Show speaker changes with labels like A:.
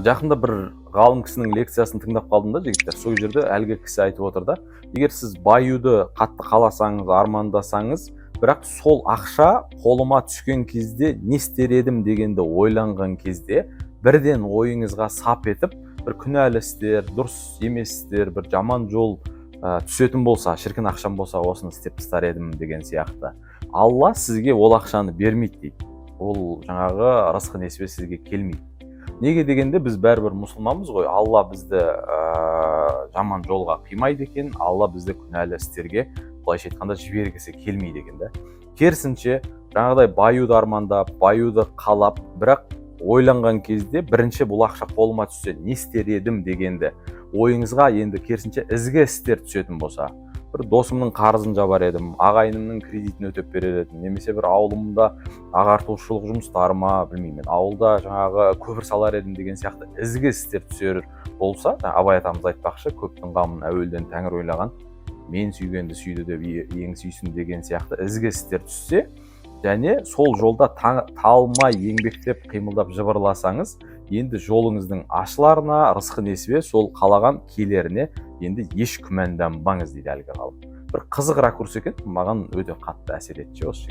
A: Жақында бір ғалым кісінің лекциясын тыңдап қалдым да, жігіттер. Сол жерде әлгі кісі айтып отыр да: егер сіз баюды қатты қаласаңыз, армандасаңыз, бірақ сол ақша қолыма түскен кезде не істер едім дегенді ойланған кезде, бірден ойыңызға сап етіп бір күнәлі істер, дұрыс емес істер, бір жаман жол түсетін болса, шіркін, ақшам болса, осыны істеп тастар едім деген сияқты, Алла сізге ол ақшаны бермейді дейді. Ол жаңағы рызқы несібе сізге келмейді. Неге дегенде, біз бәрібір мұсылманбыз ғой. Алла бізді жаман жолға қимайды екен, Алла бізді күнәлі істерге, былайша айтқанда, жібергісі келмейді екен да. Керісінше, жаңағыдай баюды армандап, баюды қалап, бірақ ойланған кезде бірінші бұл ақша қолыма түссе, не істер едім дегенді ойыңызға енді керісінше ізгі істер түсетін болса, бір досымның қарызын жабар едім, ағайынымның кредитін өтеп берер едім немесе бір ауылымда ағартушылық жұмыстары ма, білмеймін, ауылда жаңағы көпір салар едім деген сияқты ізгі істер түсер болса, жаңа Абай атамыз айтпақшы, көптің қамын әуелден тәңір ойлаған, мен сүйгенді сүйді деп ең сүйсін деген сияқты ізгі істер түссе және сол жолда талмай еңбектеп, қимылдап, жыбырласаңыз, енді жолыңыздың ашыларына, рызқы несібе сол қалаған келеріне енді еш күмәнданбаңыз дейді әлгі ғалым. Бір қызық ракурс екен, маған өте қатты әсер етті ше осы.